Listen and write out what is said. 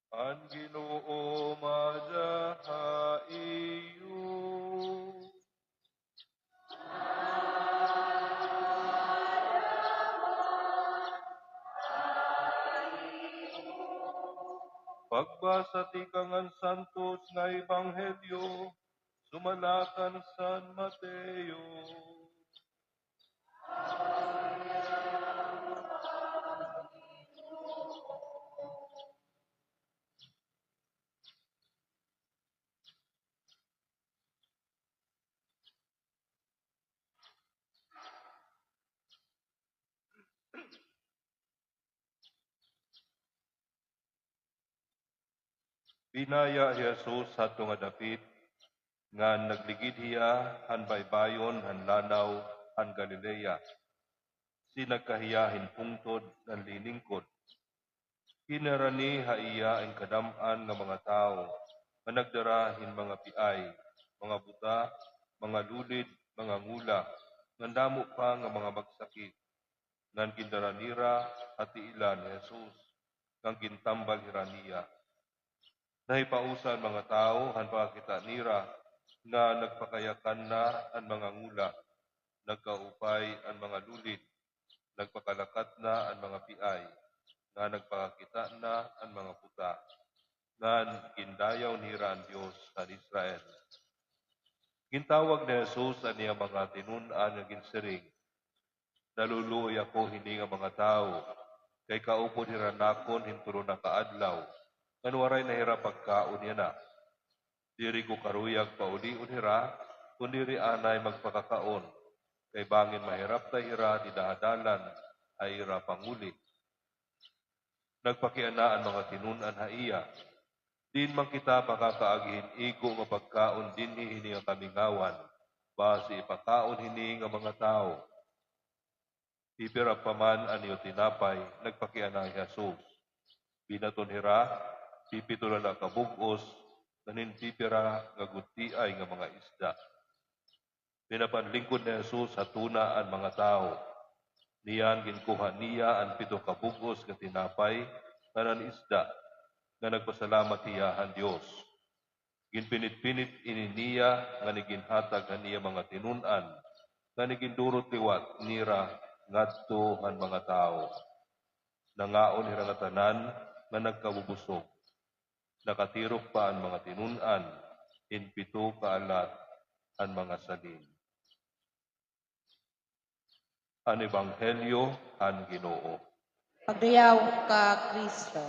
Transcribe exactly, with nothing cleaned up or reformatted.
An Ginoo madiha ha iyo. Pagbasa tikang han Santos nga Ebanghelyo sumala kan San Mateo. Binaya hi Jesus hadto nga dapit, ngan nagligid hiya han baybayon han lanaw han Galilea. Sinagka hiya hin pungtod ngan liningkod. Ginarani ha iya an kadam-an nga mga tawo nga nagdara hin mga piay, mga buta, mga lulid, mga ngula, ngan damo pa nga mga magsakit. Ngan gindara nira ha tiilan hi Jesus, ngan gintambal hira niya. Nahipausa an mga tawo han pagkakita nira nga nagpakayakan na an mga ngula, nagkaupay an mga lulid, nagpakalakat na an mga piay, nga nagpakakita na an mga buta, ngan gindayaw nira an Dios han Israel. Gintawag ni Jesus an iya mga tinun-an nga ginsiring, "Naluluoy ako hini nga mga tawo, kay kaupod hira nakon hin tulo na ka adlaw, ngan waray na hira pagkaon yana. Diri ko karuyag paulion hira, kun diri anay magpakakaon, kay bangin mahiraptay hira dida ha dalan ha ira panguli." Nagpakiana an mga tinun-an ha iya, "Diin man kita makakaagi hin igo nga pagkaon dinhi hini nga kamingawan, basi ipakaon hini nga mga tawo?" "Pipira pa man an iyo tinapay?" nagpakiana hi Jesus. Binaton hira, "Pipito la ka bug-os, ngan hin pipira nga gutiay nga mga isda." Pinapanlingkod ni Jesus ha tuna an mga tawo. Niyan ginkuha niya an pito ka bug-os nga tinapay ngan an isda, nga nagpasalamat hiya han Dios. Ginpinit-pinit ini niya ngan iginhatag han iya mga tinun-an, ngan igindurot liwat nira ngadto han mga tawo. Nangaon hira ngatanan ngan nagkabubusog. Nakatirok pa an mga tinun-an hin pito ka alat han mga salin. An Ebanghelyo han Ginoo. Pagdayaw ka, Kristo.